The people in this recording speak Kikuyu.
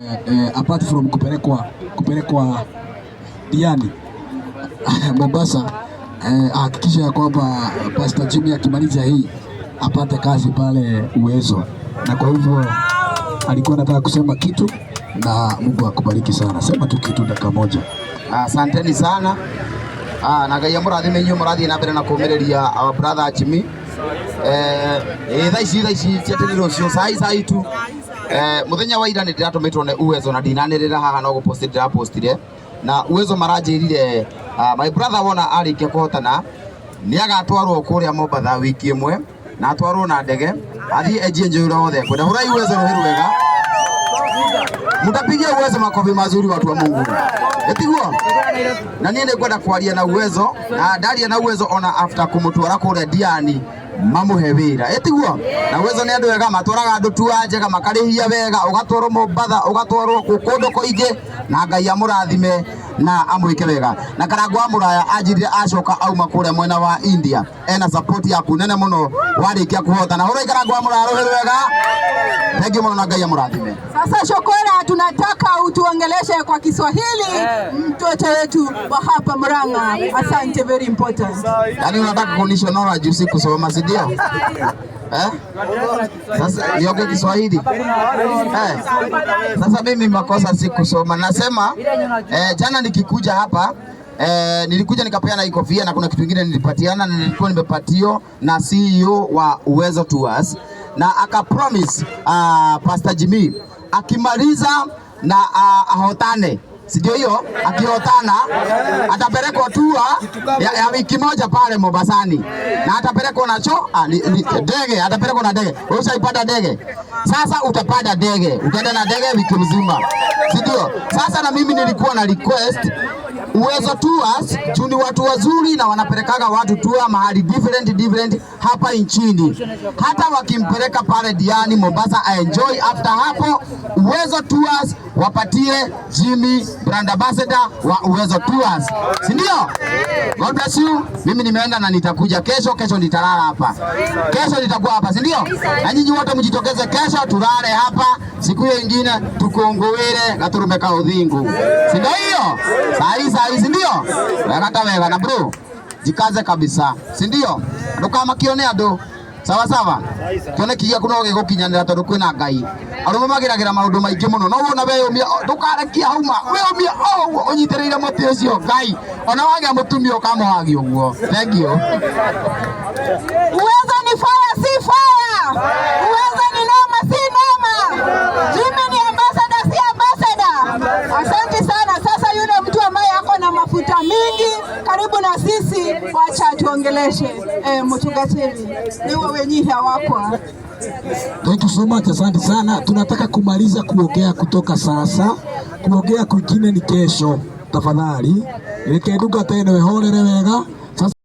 Apart from kupelekwa Diani, Mombasa, ahakikisha ya kwamba Pastor Jimmy akimaliza hii apate kazi pale Uwezo, na kwa hivyo alikuwa anataka kusema kitu, na Mungu akubariki sana. Sema tu kitu dakika moja. Asanteni sana. Na Ngai amũrathime inyuĩ mũrathiĩ na mbere na kũũmĩrĩria our brother Jimmy. Thaa ici ciatĩ nĩ rũciũ sai sai tu. Mũthenya wa ira nĩ ndĩratũmĩtwo nĩ Uwezo na ndinanĩrĩra haha no gũpost ndĩrapostire na Uwezo maranjĩrire, my brother wona arĩkia kũhotana nĩ agatwarwo kũrĩa Mombatha wiki ĩmwe na atwarwo na ndege athiĩ enjoy ũrĩa wothe ekwenda. Hũrai Uwezo rũhĩ rwega. Mtapigia Uwezo makofi mazuri, watu wa Mungu. Etiguo? Na niĩ nĩngwenda kwaria na Uwezo na ndaria na Uwezo ona after kũmũtwara kũrĩa Diani mamũhe wĩra, ĩtiguo? Na Uwezo nĩ andũ ega, matwaraga andũ tour njega, makarĩhia wega, ũgatwarwo Mombatha, ũgatwarwo kũndũ kũingĩ, na Ngai amũrathime na amwĩke wega. Na Karango wa Mũraya anjĩrire acoka auma kũrĩa mwena wa India ena support yaku nene mũno warĩkia kũhotana. Hũrai Karango wa Mũraya rũhĩ rwega. Thank you mũno na Ngai amũrathime. Sasa Shokora, tunataka utuongeleshe kwa Kiswahili, mtoto wetu wa hapa Murang'a. Asante, very important. Yaani unataka kunishonora juu si kusoma, si ndio? Eh? Sasa niongee Kiswahili? Eh? Sasa mimi makosa si kusoma. Nasema jana nikikuja hapa, nilikuja nikapeana hii kofia na kuna kitu kingine nilipatiana na nilikuwa nimepatio na CEO wa Uwezo Tours na aka promise Pastor Jimmy akimaliza na ahotane, si ndio hiyo? Akihotana atapelekwa tour ya wiki moja pale Mombasani na atapelekwa na cho ndege, atapelekwa na ndege. Wewe ushaipata ndege? Sasa utapanda ndege, utaenda na ndege wiki mzima, si ndio? Sasa na mimi nilikuwa na request Uwezo Tours juu ni watu wazuri na wanapelekaga watu tour mahali different different hapa nchini. Hata wakimpeleka pale Diani, Mombasa, enjoy. After hapo Uwezo Tours wapatie Jimmy brand ambassador wa Uwezo Tours, si ndio? God bless you. Mimi nimeenda na nitakuja kesho. Kesho nitalala hapa, kesho nitakuwa hapa, si ndio? Na nyinyi wote mjitokeze kesho, tulale hapa. Siku hiyo ingine tukungũĩre gaturume ka uthingu, si ndio hiyo? Sahi sahi, si ndio? Wega ta wega na bro, jikaze kabisa, si ndio? Ndũkamakio nĩ andũ, sawa sawa. Kĩoneki gĩaku no gĩgũkinyanĩra tondũ kwĩna Ngai. Arũme mageragĩra maũndũ maingĩ mũno, no wona weyũmia, ndũkarekia hauma, weyũmia o ũguo ũnyitĩrĩire mũtĩ ũcio Ngai, ona wagĩa mũtumia ũkamũhagia ũguo. Thank you. Uwezo ni fire, si fire. Uwezo ni noma, si noma. Jimmy ni ambassador, si ambassador. Asante sana. Sasa yule mtu ambaye ako na mafuta mingi karibu na sisi, wacha tuongeleshe. Mtungatiri ni wewe nyiha wakwa. Thank you so much, asante sana. Tunataka kumaliza kuongea kutoka sasa, kuongea kwingine ni kesho. Tafadhali reke ndungata ĩno ĩhorere wega.